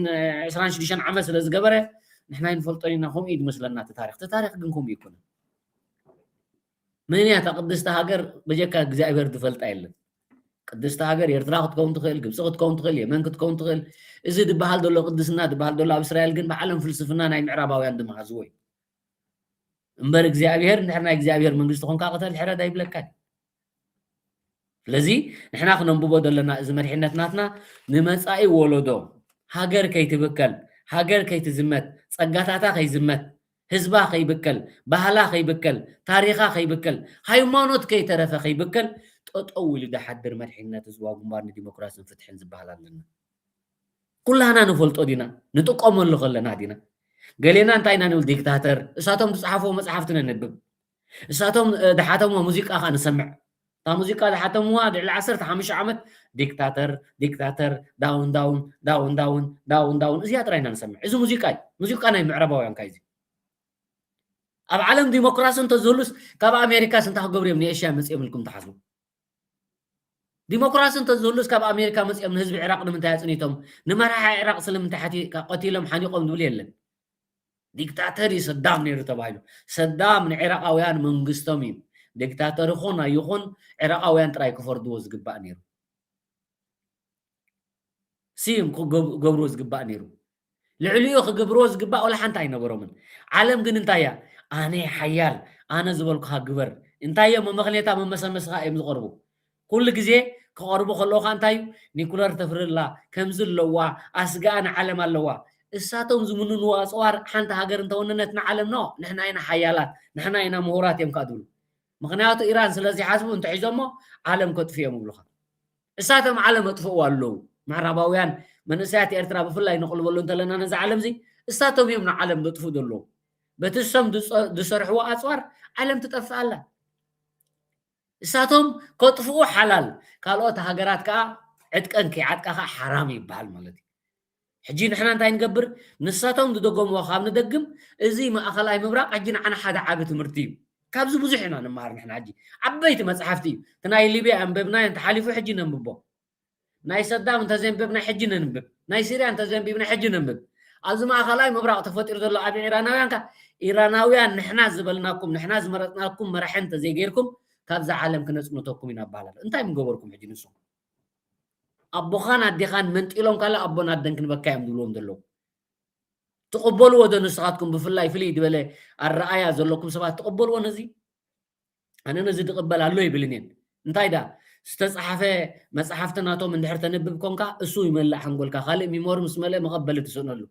ዕስራን ሽዱሽተን ዓመት ስለ ዝገበረ ንሕና ይንፈልጦ ኢና። ከምኡ እዩ ዝመስለና እቲ ታሪክ። እቲ ታሪክ ግን ከምኡ ይኮነ። መን እያ እታ ቅድስቲ ሃገር? በጀካ እግዚኣብሔር ዝፈልጣ የለን። ቅድስቲ ሃገር ኤርትራ ክትከውን ትኽእል፣ ግብፂ ክትከውን ትኽእል፣ የመን ክትከውን ትኽእል። እዚ ዝበሃል ዘሎ ቅድስና ዝበሃል ዘሎ ኣብ እስራኤል ግን ብዓለም ፍልስፍና ናይ ምዕራባውያን ዝመሃዝዎ እዩ። እምበር እግዚኣብሔር እንድሕር ናይ እግዚኣብሔር መንግስቲ ኮንካ ቅተል ሕረድ ኣይብለካን። ስለዚ ንሕና ክነንብቦ ዘለና እዚ መሪሕነት ናትና ንመጻኢ ወለዶ ሃገር ከይትብከል፣ ሃገር ከይትዝመት፣ ጸጋታታ ከይዝመት፣ ህዝባ ከይብከል፣ ባህላ ከይብከል፣ ታሪኻ ከይብከል፣ ሃይማኖት ከይተረፈ ከይብከል ጠጠው ኢሉ ዝሓድር መሪሕነት ህዝባዊ ግንባር ንዲሞክራስን ፍትሕን ዝበሃል ኣለና። ኩላና ንፈልጦ ዲና? ንጥቀመሉ ከለና ዲና? ገሌና እንታይ ኢና ንብል? ዲክታተር። እሳቶም ዝጸሓፍዎ መጽሓፍቲ ነንብብ። እሳቶም፣ እ፣ ዝሓተምዋ ሙዚቃ ኸኣ ንሰምዕ። እታ ሙዚቃ ዝሓተምዋ ልዕሊ ዓሰርተ ሓሙሽተ ዓመት ዲክታተር፣ ዲክታተር፣ ዳውን፣ ዳውን፣ ዳውን፣ ዳውን፣ ዳውን፣ ዳውን፣ እዚኣ ጥራይ ኢና ንሰምዕ። እዚ ሙዚቃ እዩ። ሙዚቃ ናይ ምዕራባውያን ካዩ እዚ። ኣብ ዓለም ዲሞክራሲ እንተዝህሉስ ካብ ኣሜሪካስ እንታይ ክገብሩ እዮም ንኤሽያ መጺኦም ኢልኩም ትሓስቡ? ዲሞክራሲ እንተዝህሉስ ካብ ኣሜሪካ መጺኦም ንህዝቢ ዒራቕ ንምንታይ ኣጽኒቶም? ንመራሒ ዒራቕ ስለምንታይ ሓቲ-፣ ቀቲሎም ሓኒቖም ዝብል የለን። ዲክታተር እዩ ሰዳም ነይሩ ተባሂሉ። ሰዳም ንዒራቓውያን መንግስቶም እዩ። ዲክታተር ይኹን ኣይኹን ዒራቓውያን ጥራይ ክፈርድዎ ዝግባእ ነይሩ። ስም ክገብ-፣ ገብርዎ ዝግባእ ነይሩ። ልዕሊኡ ክገብርዎ ዝግባእ ወላ ሓንቲ ኣይነበሮምን። ዓለም ግን እንታይ እያ? ኣነ ሓያል፣ ኣነ ዝበልኩኻ ግበር። እንታይ እዮም? መመኽኔታ መመሰመስኻ እዮም ዝቐርቡ። ኩሉ ግዜ ክቐርቡ ከለዉ ኸኣ እንታይ እዩ? ኒኩለር ተፍሪ ኣላ፣ ከምዚ ኣለዋ፣ ኣስግኣ ንዓለም ኣለዋ። እሳቶም ዝምንንዎ ኣፅዋር ሓንቲ ሃገር እንተወነነት ንዓለም ኖ ንሕና ኢና ሓያላት ንሕና ኢና ምሁራት እዮም ከዓ ዝብሉ። ምክንያቱ ኢራን ስለዚ ሓስቡ እንተሒዞሞ ዓለም ከጥፍኡ እዮም ይብሉካ። እሳቶም ዓለም ኣጥፍእዋ ኣለዉ። ምዕራባውያን መንእሰያት ኤርትራ ብፍላይ ንቕልበሉ እንተለና ነዚ ዓለም እዚ እሳቶም እዮም ንዓለም ዘጥፍኡ ዘለዉ። በቲ እሶም ዝፀ- ዝሰርሕዎ ኣፅዋር ዓለም ትጠፍእ ኣላ። እሳቶም ከጥፍኡ ሓላል፣ ካልኦት ሃገራት ከዓ ዕጥቀን ከይዓጥቃ ከዓ ሓራም ይበሃል ማለት እዩ። ሕጂ ንሕና እንታይ ንገብር? ንሳቶም ዝደገምዎ ካብ ንደግም፣ እዚ ማእኸላይ ምብራቕ ሕጂ ንዓና ሓደ ዓቢ ትምህርቲ እዩ። ካብዚ ብዙሕ ኢና ንመሃር ንሕና። ሕጂ ዓበይቲ መፅሓፍቲ እዩ። እቲ ናይ ሊብያ ኣንበብናዮ እንተሓሊፉ ሕጂ ነንብቦ። ናይ ሰዳም እንተዘንብብና ሕጂ ነንብብ። ናይ ሲርያ እንተዘንቢብና ሕጂ ነንብብ። ኣብዚ ማእኸላይ ምብራቕ ተፈጢሩ ዘሎ ኣብ ኢራናውያን ከ ኢራናውያን ንሕና ዝበልናኩም ንሕና ዝመረፅናኩም መራሒ እንተዘይገይርኩም ካብዛ ዓለም ክነፅንተኩም ኢና ይበሃል ኣሎ። እንታይ ምገበርኩም ሕጂ ንስኹም? ኣቦኻን ኣዴኻን መንጢሎም ካልእ ኣቦን ኣደን ክንበካ እዮም ዝብልዎም ዘለዉ። ትቕበልዎ ዶ ንስኻትኩም ብፍላይ ፍልይ ዝበለ ኣረኣያ ዘለኩም ሰባት ትቕበልዎ ነዚ? ኣነ ነዚ ዝቕበል ኣሎ ይብልን እየን። እንታይ ዳ ዝተፃሓፈ መፅሓፍቲ ናቶም እንድሕር ተንብብ ኮንካ እሱ ይመልእ ሓንጎልካ ካልእ ሚሞሪ ምስ መልአ መቐበሊ ትስእነሉ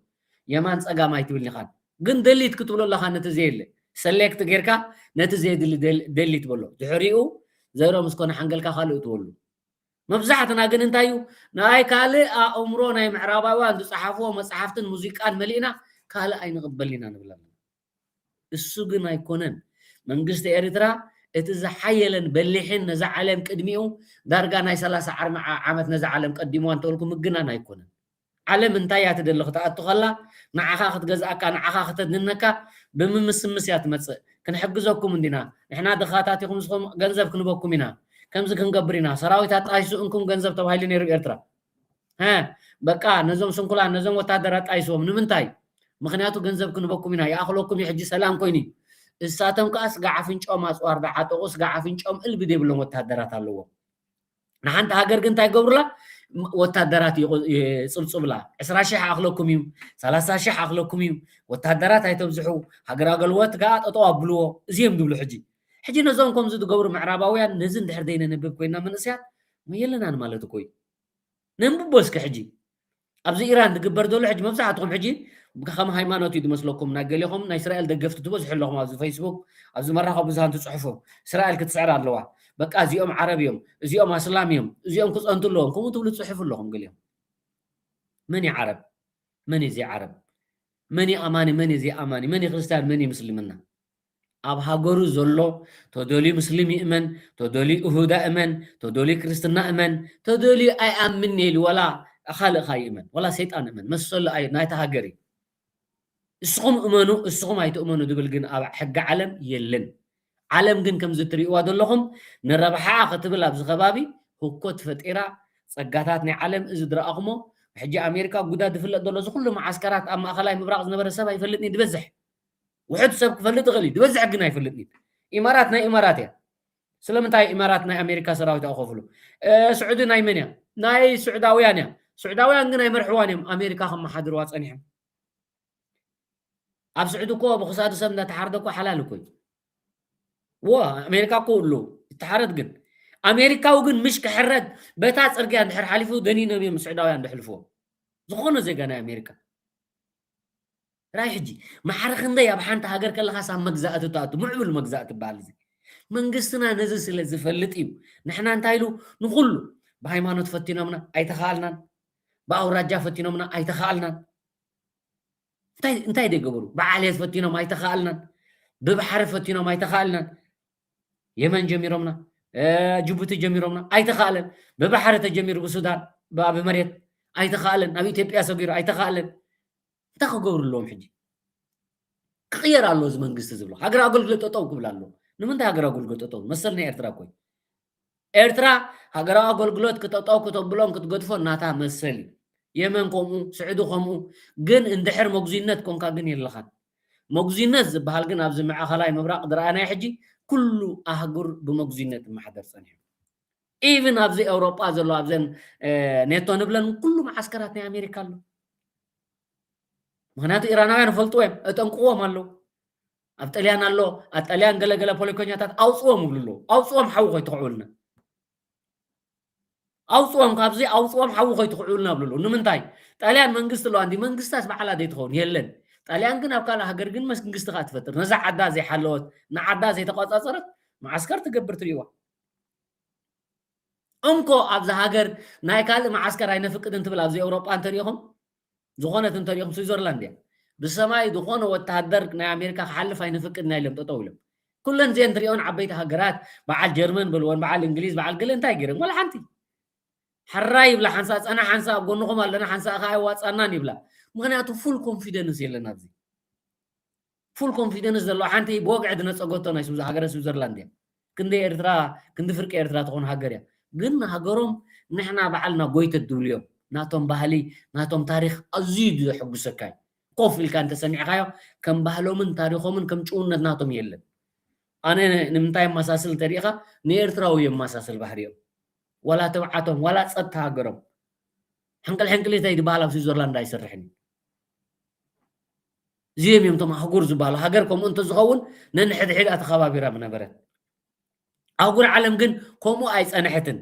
የማን ፀጋም ኣይትብልን ኢኻን ግን ደሊት ክትብሎ ኣለኻ ነቲ ዘየለ ሰሌክት ጌርካ ነቲ ዘየድሊ ደሊት በሎ ድሕሪኡ ዘሮ ምስ ኮነ ሓንገልካ ካልእ ትበሉ መብዛሕትና ግን እንታይ እዩ ናይ ካልእ ኣእምሮ ናይ ምዕራባውያን ዝፀሓፍዎ መፅሓፍትን ሙዚቃን መሊእና ካልእ ኣይንቕበል ኢና ንብል ኣለና እሱ ግን ኣይኮነን መንግስቲ ኤርትራ እቲ ዝሓየለን በሊሕን ነዛ ዓለም ቅድሚኡ ዳርጋ ናይ ሰላሳ ዓርመዓ ዓመት ነዛ ዓለም ቀዲምዋ እንተበልኩ ምግናን ኣይኮነን ዓለም እንታይ እያ ትደሊ ክትኣቱ ከላ ንዓኻ ክትገዝኣካ ንዓኻ ክተድንነካ ብምምስምስ እያ ትመፅእ ክንሕግዘኩም እንዲና ንሕና ድኻታት ኢኹም ንስኹም ገንዘብ ክንበኩም ኢና ከምዚ ክንገብር ኢና ሰራዊት ኣጣይሱ እንኩም ገንዘብ ተባሂሉ ነይሩ ኤርትራ በቃ ነዞም ስንኩላን ነዞም ወታደራት ጣይስዎም ንምንታይ ምክንያቱ ገንዘብ ክንበኩም ኢና ይኣክለኩም እዩ ሕጂ ሰላም ኮይኑ እዩ እሳቶም ከዓ ስጋ ዓፍንጮም ኣፅዋር ዳዓጠቁ ስጋ ዓፍንጮም እልቢ ዘይብሎም ወታደራት ኣለዎም ንሓንቲ ሃገር ግን እንታይ ገብሩላ ወታደራት ይፅብፅብላ ዕስራ ሺሕ ኣክለኩም እዩ ሰላሳ ሺሕ ኣክለኩም እዩ ወታደራት ኣይተብዝሑ ሃገር ኣገልግሎት ከዓ ጠጠው ኣብልዎ እዚኦም ዝብሉ ሕጂ ሕጂ ነዞም ከምዚ ዝገብሩ ምዕራባውያን ነዚ እንድሕር ዘይነንብብ ኮይና መንእስያት የለናን ማለት እኮ እዩ ነንብቦ እስኪ ሕጂ ኣብዚ ኢራን ዝግበር ዘሎ ሕጂ መብዛሕትኹም ሕጂ ከም ሃይማኖት እዩ ዝመስለኩም ናይ ገሌኹም ናይ እስራኤል ደገፍቲ ትበዝሑ ኣለኹም ኣብዚ ፌስቡክ ኣብዚ መራኸቢ ብዙሃን ትፅሕፉ እስራኤል ክትስዕር ኣለዋ በቃ እዚኦም ዓረብ እዮም እዚኦም ኣስላም እዮም እዚኦም ክፀንቱ ኣለዎም ከምኡ ትብሉ ትፅሕፉ ኣለኹም ገሊኦም መን እዩ ዓረብ መን እዩ ዘይዓረብ መን እዩ ኣማኒ መን እዩ ዘይኣማኒ መን እዩ ክርስትያን መን እዩ ምስልምና ኣብ ሃገሩ ዘሎ ተደልዩ ምስሊም ይእመን፣ ተደልዩ እሁዳ እመን፣ ተደልዩ ክርስትና እመን፣ ተደልዩ ኣይኣምን ኢሉ ዋላ ካልእ ካ ይእመን ዋላ ሰይጣን እመን መሰሉ ኣዩ ናይታ ሃገር እዩ። እስኹም እመኑ እስኹም ኣይትእመኑ ዝብል ግን ኣብ ሕጊ ዓለም የለን። ዓለም ግን ከምዚ ትሪእዋ ዘለኹም ንረብሓኣ ክትብል ኣብዚ ከባቢ ህኮት ፈጢራ ጸጋታት ናይ ዓለም እዚ ዝረኣኹሞ ሕጂ ኣሜሪካ ጉዳ ዝፍለጥ ዘሎ እዚ ኩሉ መዓስከራት ኣብ ማእኸላይ ምብራቕ ዝነበረ ሰብ ኣይፈልጥን እዩ ዝበዝሕ ውሑድ ሰብ ክፈልጥ ይኽእል እዩ ዝበዝሕ ግን ኣይፈልጥን እዩ ኢማራት ናይ ኢማራት እያ ስለምንታይ ኢማራት ናይ ኣሜሪካ ሰራዊት ኣኸፍሉ ስዑዲ ናይ መን እያ ናይ ስዑዳውያን እያ ስዑዳውያን ግን ኣይመርሕዋን እዮም ኣሜሪካ ከመሓድርዋ ፀኒሖም ኣብ ስዑዲ እኮ ብክሳዱ ሰብ እንዳተሓረደ እኮ ሓላል እኮ እዩ ዎ ኣሜሪካ እኮ እሉ ይተሓረድ ግን ኣሜሪካዊ ግን ምሽ ክሕረድ በታ ፅርግያ እንድሕር ሓሊፉ ደኒኖም እዮም ስዑዳውያን ዝሕልፍዎ ዝኾነ ዜጋ ናይ ኣሜሪካ ራይ ሕጂ ማዕረ ክንደይ ኣብ ሓንቲ ሃገር ከለኻስ ኣብ መግዛእቲ ትኣቱ ምዕቡል መግዛእቲ በሃል እዚ መንግስትና ነዚ ስለ ዝፈልጥ እዩ ንሕና እንታይ ኢሉ ንኩሉ ብሃይማኖት ፈቲኖምና ኣይተኻኣልናን ብኣውራጃ ፈቲኖምና ኣይተኻኣልናን እንታይ እንታይ ደገበሩ ብዓልየት ፈቲኖም ኣይተኻኣልናን ብባሕሪ ፈቲኖም ኣይተኻኣልናን የመን ጀሚሮምና ጅቡቲ ጀሚሮምና ኣይተኻኣለን ብባሕሪ ተጀሚሩ ብሱዳን ብኣብ መሬት ኣይተኻኣለን ኣብ ኢትዮጵያ ሰጊሩ ኣይተኻኣለን እንታይ ክገብሩ ኣለዎም ሕጂ ክቕየር ኣለዎ እዚ መንግስቲ ዝብሎ ሃገር ኣገልግሎት ጠጠው ክብል ኣለዎ ንምንታይ ሃገር ኣገልግሎት ጠጠው መሰል ናይ ኤርትራ ኮይ ኤርትራ ሃገራዊ ኣገልግሎት ክጠጠው ክተብሎን ክትገድፎ ናታ መሰል እዩ የመን ከምኡ ስዑዲ ከምኡ ግን እንድሕር መጉዚነት ኮንካ ግን የለኻን መጉዚነት ዝበሃል ግን ኣብዚ ማእኸላይ ምብራቕ ዝረኣናዮ ሕጂ ኩሉ ኣህጉር ብመጉዚነት ይመሓደር ፀኒሑ ኢቭን ኣብዚ ኤውሮጳ ዘሎ ኣብዘን ኔቶ ንብለን ኩሉ መዓስከራት ናይ ኣሜሪካ ኣሎ ምክንያቱ ኢራናውያን ይፈልጥዎ እዮም እጠንቅዎም ኣለዉ ኣብ ጠልያን ኣሎ ኣብ ጠልያን ገለገለ ፖለቲከኛታት ኣውፅዎም ይብሉ ኣለዉ ኣውፅዎም ሓዊ ኮይትኽዑልና ኣውፅኦም፣ ካብዚ ኣውፅኦም፣ ሓዊ ከይትኽዕሉና ብልሉ። ንምንታይ? ጣልያን መንግስቲ ኣለዋ እንዲ መንግስታት በዓላ ዘይትኸውን የለን። ጣልያን ግን ኣብ ካልእ ሃገር ግን መንግስቲ ከኣ ትፈጥር። ነዛ ዓዳ ዘይሓለወት፣ ንዓዳ ዘይተቋጻጸረት መዓስከር ትገብር ትሪእዋ። እንኮ ኣብዛ ሃገር ናይ ካልእ መዓስከር ኣይነፍቅድን ትብል ኣብዚ ኤውሮጳ እንተሪኢኹም፣ ዝኾነት እንተሪኢኹም ስዊዘርላንድ እያ። ብሰማይ ዝኾነ ወተሃደር ናይ ኣሜሪካ ክሓልፍ ኣይነፍቅድና ኢሎም ጠጠው ኢሎም። ኩለን እዚአን ትሪኦን ዓበይቲ ሃገራት፣ በዓል ጀርመን በልወን፣ በዓል እንግሊዝ፣ በዓል ገለ እንታይ ገይረን? ወላ ሓንቲ። ሕራይ ይብላ ሓንሳእ፣ ጸና ሓንሳእ ኣብ ጎንኹም ኣለና፣ ሓንሳእ ከኣ ኣይዋጻናን ይብላ። ምኽንያቱ ፉል ኮንፊደንስ የለን ኣብዚ። ፉል ኮንፊደንስ ዘለዋ ሓንቲ ብወግዒ ዝነጸገቶ ናይ ስዊዝ-፣ ሃገረ ስዊዘርላንድ እያ። ክንዲ ኤርትራ፣ ክንዲ ፍርቂ ኤርትራ ትኾን ሃገር እያ። ግን ንሃገሮም ንሕና ባዕልና ጎይተት ድብሉ እዮም። ናቶም ባህሊ፣ ናቶም ታሪኽ ኣዝዩ እዩ ዘሐጉሰካ እዩ። ኮፍ ኢልካ እንተሰሚዕካዮ፣ ከም ባህሎምን ታሪኾምን ከም ጭውነት ናቶም የለን። ኣነ ንምንታይ የመሳስል እንተሪኢኻ፣ ንኤርትራዊ የመሳስል ባህሪኦም። ዋላ ትብዓቶም፣ ዋላ ጸጥታ ሃገሮም። ሕንቅል ሕንቅሊተይ ዝበሃል ኣብ ስዊዘርላንድ ኣይሰርሕን እዩ። እዚኦም እዮም እቶም ኣህጉር ዝበሃሉ። ሃገር ከምኡ እንተዝኸውን ነንሕድሕዳ ተኸባቢራ ምነበረት። ኣህጉር ዓለም ግን ከምኡ ኣይጸንሐትን።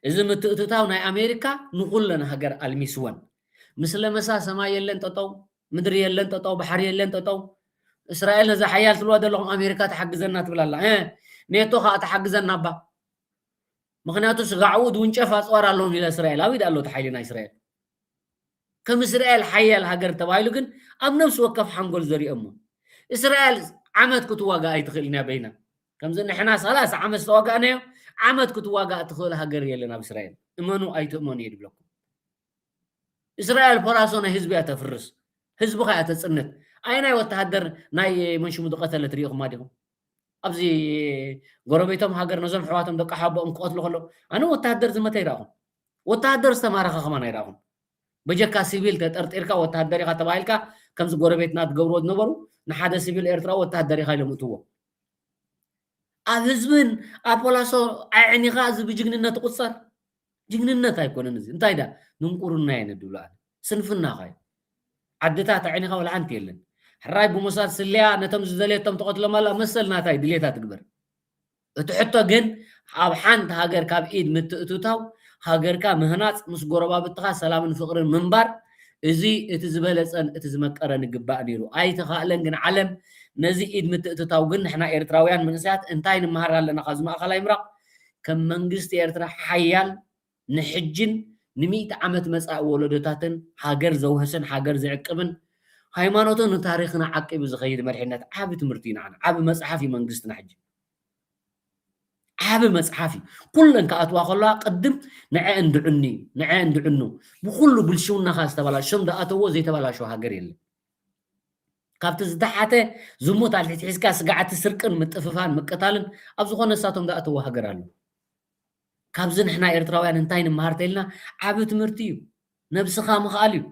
እዚ ምትእትታው ናይ ኣሜሪካ ንኹለን ሃገር ኣልሚስወን። ምስ ለመሳ ሰማይ የለን ጠጠው፣ ምድሪ የለን ጠጠው፣ ባሕሪ የለን ጠጠው። እስራኤል ነዛ ሓያል ትብልዋ ዘለኹም ኣሜሪካ ትሓግዘና ትብል ኣላ። እ፣ ኔቶ ከኣ ትሓግዘና እባ። ምኽንያቱ ስጋዕ ውድ ውንጨፍ ኣጽዋር ኣለዎም ኢላ እስራኤል። ኣበይ ደኣ ኣሎ እቲ ሓይሊ ናይ እስራኤል? ከም እስራኤል ሓያል ሃገር ተባሂሉ ግን ኣብ ነፍሲ ወከፍ ሓንጎል ዘሪኦሞ። እስራኤል ዓመት ክትዋጋእ ኣይትኽእልን እያ በይና። ከምዚ ንሕና ሰላሳ ዓመት ዝተዋጋእናዮ ዓመት ክትዋጋእ ትኽእል ሃገር የለን ኣብ እስራኤል። እመኑ ኣይትእመኑ እየ ድብለኩም። እስራኤል ፖላሶ ናይ ህዝቢ እያ ተፍርስ። ህዝቢ ከኣ ተጽንት። ኣይ ናይ ወተሃደር ናይ መንሽሙ ዝቐተለት ርኢኹማ ዲኹም? ኣብዚ ጎረቤቶም ሃገር ነዞም ኣሕዋቶም ደቂ ሓቦኦም ክቐትሉ ከለዉ ኣነ ወተሃደር ዝመተ ኣይረኣኹን። ወተሃደር ዝተማረኸ ከማን ኣይረኣኹን። በጀካ ሲቪል ተጠርጢርካ ወተሃደር ኢኻ ተባሂልካ ከምዚ ጎረቤትና ዝገብርዎ ዝነበሩ ንሓደ ሲቪል ኤርትራዊ ወተሃደር ኢኻ ኢሎም እትዎ። ኣብ ህዝብን ኣብ ፖላሶ ኣዕኒኻ እዚ ብጅግንነት ይቑጸር? ጅግንነት ኣይኮነን እዚ። እንታይ ዳ ድንቁርና እየ ነድብሎ ኣነ። ስንፍና ኸ እዩ። ዓድታት ኣዕኒኻ ወላ ሓንቲ የለን። ሕራይ ብሞሳድ ስለያ ነቶም ዝደልየቶም ተቐትሎም ኣላ መሰል ናታይ ድልየታ ትግበር። እቲ ሕቶ ግን ኣብ ሓንቲ ሃገር ካብ ኢድ ምትእትታው ሃገርካ ምህናጽ ምስ ጎረባብትኻ ሰላምን ፍቕርን ምንባር እዚ እቲ ዝበለጸን እቲ ዝመቀረ ንግባእ ነይሩ። ኣይተኻእለን ግን ዓለም ነዚ ኢድ ምትእትታው ግን ንሕና ኤርትራውያን መንእሰያት እንታይ ንምሃር ኣለና ካብዚ ማእኸላይ ምራቕ? ከም መንግስቲ ኤርትራ ሓያል ንሕጅን ንሚእቲ ዓመት መጻኢ ወለዶታትን ሃገር ዘውህስን ሃገር ዝዕቅብን ሃይማኖትን ንታሪኽን ዓቂቡ ዝኸይድ መሪሕነት ዓቢ ትምህርቲ እዩ ንዓና። ዓቢ መጽሓፍ እዩ መንግስትና ሕጂ። ዓቢ መጽሓፍ እዩ። ኩለን ክኣትዋ ከለዋ ቅድም ንዐ እንድዕኑ እዩ። ንዐ እንድዕኑ። ብኩሉ ብልሽውናኻ ዝተበላሸ፣ ሽም ዝኣተዎ ዘይተበላሸወ ሃገር የለን። ካብቲ ዝተሓተ ዝሙት ኣልሒት ሒዝካ ስጋዕቲ ስርቅን ምጥፍፋን ምቅታልን ኣብ ዝኾነ እሳቶም ዝኣተዎ ሃገር ኣሎ። ካብዚ ንሕና ኤርትራውያን እንታይ ንምሃር ተኢልና? ዓቢ ትምህርቲ እዩ። ነብስኻ ምኽኣል እዩ።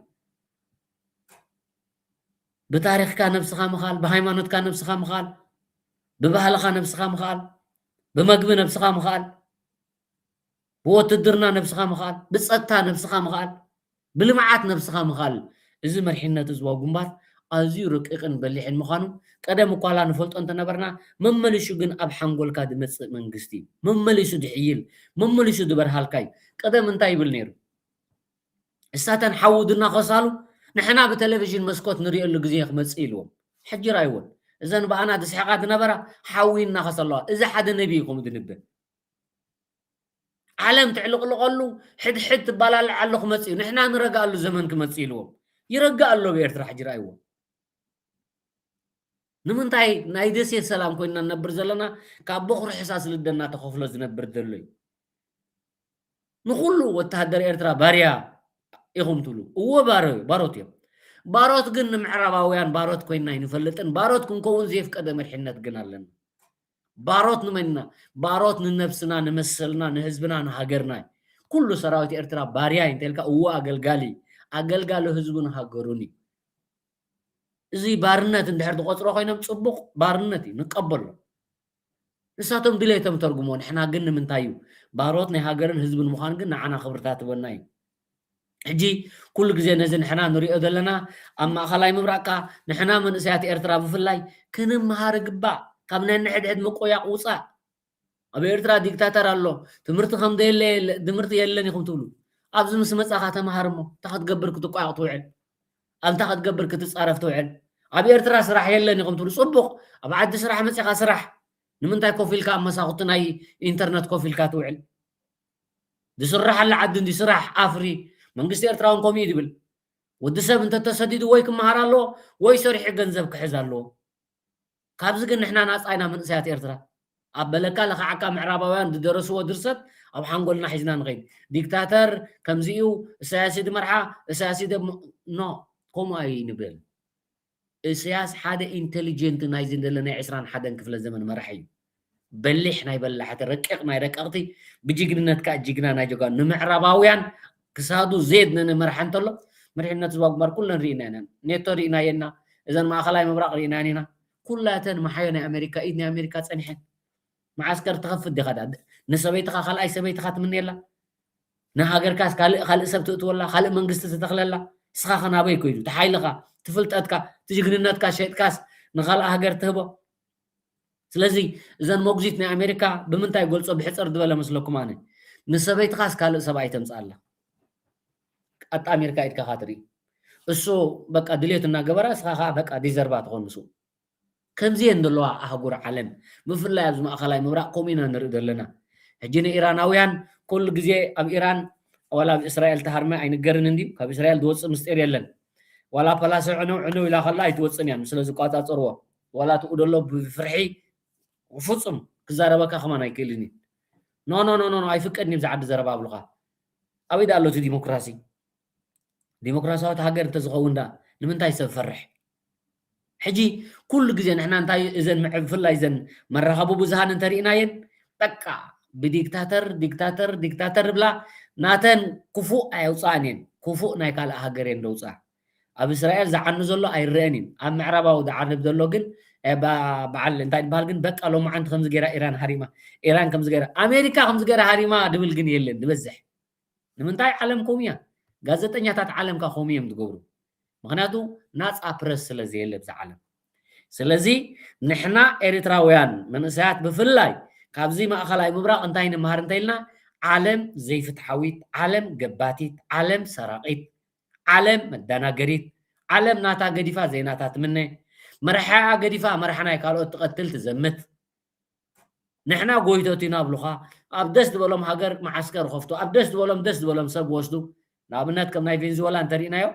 ብታሪኽካ ነብስኻ ምኽኣል፣ ብሃይማኖትካ ነብስኻ ምኽኣል፣ ብባህልኻ ነብስኻ ምኽኣል፣ ብመግቢ ነብስኻ ምኽኣል፣ ብወትድርና ነብስኻ ምኽኣል፣ ብጸጥታ ነብስኻ ምኽኣል፣ ብልምዓት ነብስኻ ምኽኣል። እዚ መሪሕነት ህዝባዊ ግንባር ኣዝዩ ረቂቕን በሊሕን ምዃኑ ቀደም እኳ ላ ንፈልጦ እንተነበርና፣ መመሊሱ ግን ኣብ ሓንጎልካ ዝመጽእ መንግስቲ እዩ። መመሊሱ ዝሕይል፣ መመሊሱ ዝበርሃልካ እዩ። ቀደም እንታይ ይብል ነይሩ? እሳተን ሓዊ ድናኸሳሉ ንሕና ብቴሌቪዥን መስኮት ንሪኤሉ ግዜ ክመጽእ ኢልዎም። ሕጂ ርኣይወን። እዘን ብኣና ዝስሕቓ ዝነበራ ሓዊ ይናኸሳ ኣለዋ። እዚ ሓደ ነቢ እዩ ከምኡ ዝንብር። ዓለም ትዕልቕልቐሉ፣ ሕድሕድ ትባላልዕ ኣሎ ክመጽእ እዩ። ንሕና ንረግኣሉ ዘመን ክመጽእ ኢልዎም። ይረግእ ኣሎ ኣብ ኤርትራ ሕጂ ርኣይዎ። ንምንታይ ናይ ደሴት ሰላም ኮይንና ንነብር ዘለና? ካብ በኹሪ ሕሳስ ልደና ተኸፍሎ ዝነብር ዘሎ እዩ። ንኹሉ ወተሃደር ኤርትራ ባርያ ኢኹም ትብሉ። እዎ ባሮ-፣ ባሮት እዮም። ባሮት ግን ንምዕራባውያን ባሮት ኮይንና ኣይንፈልጥን። ባሮት ክንከውን ዘየፍቀደ መሪሕነት ግን ኣለና። ባሮት ንመንና? ባሮት ንነብስና፣ ንመሰልና፣ ንህዝብና፣ ንሃገርና እዩ። ኩሉ ሰራዊት ኤርትራ ባርያ እዩ እንተልካ፣ እዎ ኣገልጋሊ፣ ኣገልጋሊ ህዝቡን ሃገሩን እዩ። እዚ ባርነት እንድሕር ዝቆጽሮ ኮይኖም ጽቡቕ ባርነት እዩ፣ ንቀበሎ። ንሳቶም ድሌቶም ተርጉሞ፣ ንሕና ግን ንምንታይ እዩ? ባሮት ናይ ሃገርን ህዝብን ምዃን ግን ንዓና ክብርታት ትበና እዩ። ሕጂ ኩሉ ግዜ ነዚ ንሕና ንሪኦ ዘለና ኣብ ማእኸላይ ምብራቕ ከኣ ንሕና መንእሰያት ኤርትራ ብፍላይ ክንምሃር ይግባእ። ካብ ናይ ንሕድሕድ ምቆያቕ ውጻእ። ኣብ ኤርትራ ዲክታተር ኣሎ፣ ትምህርቲ ከም ዘየለ የለ- ትምህርቲ የለን ኢኹም ትብሉ። ኣብዚ ምስ መጻኻ ተምሃር እሞ እንታይ ክትገብር ክትቋየቕ ትውዕል? ኣብ እንታይ ክትገብር ክትጻረፍ ትውዕል? ኣብ ኤርትራ ስራሕ የለን ኢኹም ትብሉ። ጽቡቕ፣ ኣብ ዓዲ ስራሕ መጺኻ ስራሕ። ንምንታይ ኮፍ ኢልካ ኣብ መሳኹቲ ናይ ኢንተርነት ኮፍ ኢልካ ትውዕል? ዝስራሓላ ዓዲ እንዲ ስራሕ ኣፍሪ። መንግስቲ ኤርትራ እውን ከምኡ እዩ ዝብል። ወዲ ሰብ እንተተሰዲዱ ወይ ክመሃር ኣለዎ ወይ ሰሪሑ ገንዘብ ክሕዝ ኣለዎ። ካብዚ ግን ንሕና ናጻ ኢና መንእሰያት ኤርትራ። ኣብ በለካ ለኻዓካ ምዕራባውያን ዝደረስዎ ድርሰት ኣብ ሓንጎልና ሒዝና ንኸይድ። ዲክታተር ከምዚ እዩ፣ እሳያስ እዩ ዝመርሓ፣ እሳያስ እዩ ደሞ-፣ ኖ፣ ከምኡ ኣይንብል። እሳያስ ሓደ ኢንቴሊጀንት ናይዚ ዘለናይ ዕስራን ሓደን ክፍለ ዘመን መራሒ እዩ። በሊሕ ናይ በላሕቲ፣ ረቂቕ ናይ ረቀቕቲ፣ ብጅግንነት ከኣ ጅግና ናይ ጀጋኑ። ንምዕራባውያን ክሳዱ ዜድ ነነ መርሓ እንተሎ፣ መሪሕነት ዞባ ግንባር ኩለን ርኢና ኢና። ኔቶ ርኢናዮ ኢና፣ እዘን ማእኸላይ ምብራቕ ርኢናየን ኢና። ኩላተን መሓዮ ናይ ኣሜሪካ፣ ኢድ ናይ ኣሜሪካ ጸኒሐን። መዓስከር ትኸፍት ዲኻ ዳ? ንሰበይትኻ ካልኣይ ሰበይትኻ ትምንየላ? ንሃገርካስ ካልእ፣ ካልእ ሰብ ትእትወላ? ካልእ መንግስቲ ትተኽለላ? ንስኻ ኸ ናበይ ኮይዱ? እቲ ሓይልኻ፣ እቲ ፍልጠትካ፣ እቲ ጅግንነትካ ሸይጥካስ ንኻልእ ሃገር ትህቦ? ስለዚ እዘን መጉዚት ናይ ኣሜሪካ ብምንታይ ገልጾ ብሕጽር ዝበለ መስለኩም ኣነ? ንሰበይትኻስ ካልእ ሰብኣይ ተምጽኣላ? ኣጣሚርካ ኢድካ ኻ ትርኢ። እሱ በቃ ድሌቱ እናገበራ፣ እስኻ ኸዓ በቃ ዲዘርቫ ትኾን ምስኡ። ከምዚ እየን ዘለዋ ኣህጉር ዓለም። ብፍላይ ኣብዚ ማእኸላይ ምብራቕ ከምኡ ኢና ንርኢ ዘለና። ሕጂ ንኢራናውያን ኩሉ ግዜ ኣብ ኢራን፣ ዋላ ኣብ እስራኤል ተሃርመ ኣይንገርን እንድዩ፣ ካብ እስራኤል ዝወፅእ ምስጢር የለን። ዋላ ፓላሶ ዕነው ዕነው ኢላ ከላ ኣይትወፅን እያ፣ ስለ ዝቋፃፀርዎ። ዋላ ትኡ ደሎ ብፍርሒ ፍፁም ክዛረበካ ከማን ኣይክእልን እዩ። ኖ፣ ኖ፣ ኖ፣ ኖ፣ ኖ፣ ኣይፍቀድን እዩ ኣብዚ ዓዲ ዘረባ ኣብሉኻ። ኣበይ ደኣ ኣሎ እቲ ዲሞክራሲ? ዲሞክራሲያዊት ሃገር እንተዝኸውን ደኣ ንምንታይ ሰብ ፈርሕ? ሕጂ ኩሉ ግዜ ንሕና እንታይ እዘን ምዕ-፣ ብፍላይ እዘን መራኸቢ ብዙሃን እንተሪእናየን፣ በቃ ብዲክታተር፣ ዲክታተር፣ ዲክታተር ብላ ናተን ክፉእ ኣየውፅኣን እየን። ክፉእ ናይ ካልእ ሃገር እየን ደውፅኣ። ኣብ እስራኤል ዝዓኑ ዘሎ ኣይረአን እዩ። ኣብ ምዕራባዊ ዝዓርብ ዘሎ ግን፣ እ፣ ባ-፣ በዓል እንታይ ዝበሃል ግን፣ በቃ ሎማዓንቲ ከምዚ ገይራ ኢራን ሃሪማ፣ ኢራን ከምዚ ገይራ፣ ኣሜሪካ ከምዚ ገይራ ሃሪማ ድብል ግን የለን ዝበዝሕ። ንምንታይ? ዓለም ከምኡ እያ። ጋዜጠኛታት ዓለም ከኣ ከምኡ እዮም ዝገብሩ። ምኽንያቱ ናጻ ፕረስ ስለ ዘየለ ኣብዚ ዓለም። ስለዚ ንሕና ኤርትራውያን መንእሰያት ብፍላይ ካብዚ ማእኸላይ ምብራቕ እንታይ ንምሃር እንተኢልና፣ ዓለም ዘይፍትሓዊት፣ ዓለም ገባቲት፣ ዓለም ሰራቒት፣ ዓለም መደናገሪት፣ ዓለም ናታ ገዲፋ ዘይናታ ትምነ፣ መራሒኣ ገዲፋ መራሒ ናይ ካልኦት ትቐትል ትዘምት። ንሕና ጎይቶት ኢና ብሉኻ፣ ኣብ ደስ ዝበሎም ሃገር መዓስከር ከፍቱ፣ ኣብ ደስ ዝበሎም፣ ደስ ዝበሎም ሰብ ወስዱ። ንኣብነት ከም ናይ ቬንዙዌላ እንተሪእናዮ፣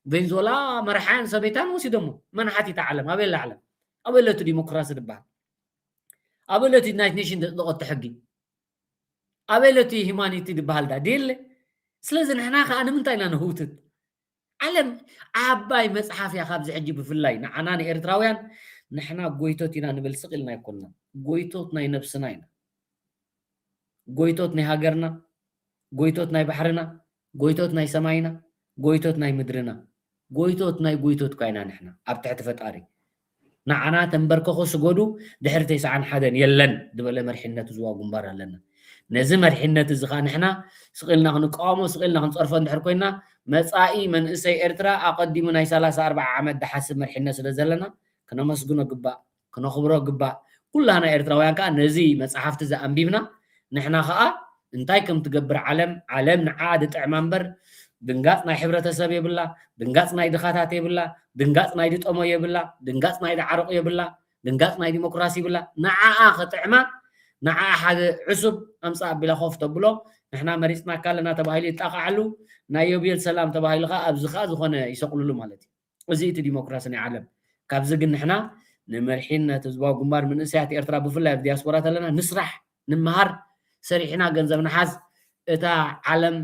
ቬንዙዌላ መራሓን ሰበይታን ወሲዶሞ። መን ሓቲታ ዓለም? ኣበይ ኣላ ዓለም? ኣበይ ኣሎ እቲ ዲሞክራሲ ዝበሃል? ኣበይ ኣሎ እቲ ዩናይትድ ኔሽን ዘጽደቐቶ ሕጊ? ኣበይ ኣሎ እቲ ሂማኒቲ ዝበሃል ዳ? ድየለ? ስለዚ ንሕና ከኣ ንምንታይ ኢና ንህውትት? ዓለም ዓባይ መጽሓፍ እያ። ካብዚ ሕጂ ብፍላይ ንዓና ንኤርትራውያን፣ ንሕና ጎይቶት ኢና ንብል ስቕ ኢልና ኣይኮንና። ጎይቶት ናይ ነብስና ኢና። ጎይቶት ናይ ሃገርና፣ ጎይቶት ናይ ባሕርና፣ ጎይቶት ናይ ሰማይና፣ ጎይቶት ናይ ምድርና፣ ጎይቶት ናይ ጎይቶት እኳ ኢና ንሕና ኣብ ትሕቲ ፈጣሪ። ንዓና ተንበርከኹ ስገዱ፣ ድሕሪ ተስዓን ሓደን የለን ዝበለ መሪሕነት ዞባ ግንባር ኣለና። ነዚ መሪሕነት እዚ ኸኣ ንሕና ስቕ ኢልና ክንቃወሞ፣ ስቕ ኢልና ክንጸርፎ እንድሕር ኮይና፣ መጻኢ መንእሰይ ኤርትራ ኣቐዲሙ ናይ ሰላሳ ኣርብዓ ዓመት ዝሓስብ መሪሕነት ስለ ዘለና፣ ክነመስግኖ ግባእ፣ ክነኽብሮ ግባእ። ኩላና ኤርትራውያን ከኣ ነዚ መጽሓፍቲ እዚ ኣንቢብና፣ ንሕና ከኣ እንታይ ከም ትገብር ዓለም፣ ዓለም ንዓ ድጥዕማ እምበር፣ ድንጋጽ ናይ ሕብረተሰብ የብላ፣ ድንጋጽ ናይ ድኻታት የብላ፣ ድንጋጽ ናይ ድጠሞ የብላ፣ ድንጋጽ ናይ ድዓረቑ የብላ፣ ድንጋጽ ናይ ዲሞክራሲ ይብላ። ንዓኣ ክጥዕማ፣ ንዓኣ ሓደ ዕሱብ ኣምጻእ ኣቢላ ኮፍ ተብሎ፣ ንሕና መሪጽናካ ኣለና ተባሂሉ ይጣቓዓሉ፣ ናይ ዮቤል ሰላም ተባሂሉ ከኣ ኣብዚ ከኣ ዝኾነ ይሰቕልሉ ማለት እዩ። እዚ እቲ ዲሞክራሲ ናይ ዓለም። ካብዚ ግን ንሕና ንመሪሕነት ህዝባዊ ግንባር፣ መንእሰያት ኤርትራ ብፍላይ ኣብ ዲያስፖራ ተለና ንስራሕ፣ ንመሃር፣ ሰሪሕና ገንዘብ ንሓዝ። እታ ዓለም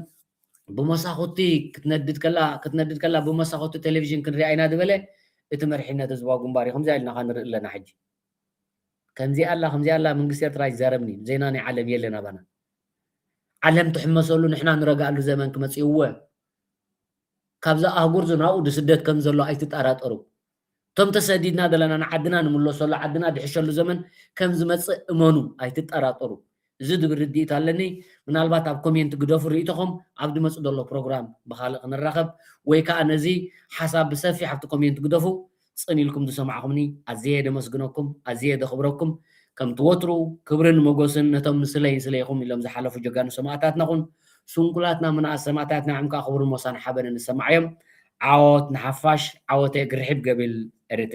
ብመሳኹቲ ክትነድድ ከላ፣ ክትነድድ ከላ ብመሳኹቲ ቴሌቪዥን ክንሪኣ ኢና ዝበለ እቲ መሪሕነት ህዝባዊ ግንባር እዩ። ከምዚኣ ኢልና ኸኣ ንርኢ ኣለና ሕጂ። ከምዚኣ ኣላ፣ ከምዚኣ ኣላ፣ መንግስቲ ኤርትራ ኣይዛረብን እዩ። ዜና ናይ ዓለም የለን ኣባና። ዓለም ትሕመሰሉ፣ ንሕና ንረግኣሉ ዘመን ክመጽእ እወ። ካብዛ ኣህጉር እዚ ናብኡ ድስደት ከም ዘሎ ኣይትጠራጠሩ። እቶም ተሰዲድና ዘለና ንዓድና ንምለሰሉ፣ ዓድና ድሕሸሉ ዘመን ከም ዝመጽእ እመኑ፣ ኣይትጠራጠሩ። እዚ ዝብል ርድኢት ኣለኒ። ምናልባት ኣብ ኮሜንት ግደፉ ርኢቶኹም፣ ኣብ ድመጽእ ዘሎ ፕሮግራም ብኻልእ ክንራኸብ፣ ወይ ከኣ ነዚ ሓሳብ ብሰፊሕ ኣብቲ ኮሜንት ግደፉ። ጽን ኢልኩም ዝሰማዕኹምኒ ኣዝየ ደመስግነኩም፣ ኣዝየ ደኽብረኩም። ከምቲ ወትሩ ክብርን ሞጎስን ነቶም ንስለይ ንስለይኹም ኢሎም ዝሓለፉ ጀጋኑ ሰማእታትና ኹን። ስንኩላትና ምንኣስ ሰማእታትና ንዕም ከዓ ክብርን ሞሳን ሓበንን ንሰማዓዮም። ዓወት ንሓፋሽ፣ ዓወት እግሪ ርሒብ ገብል ኤርትራ።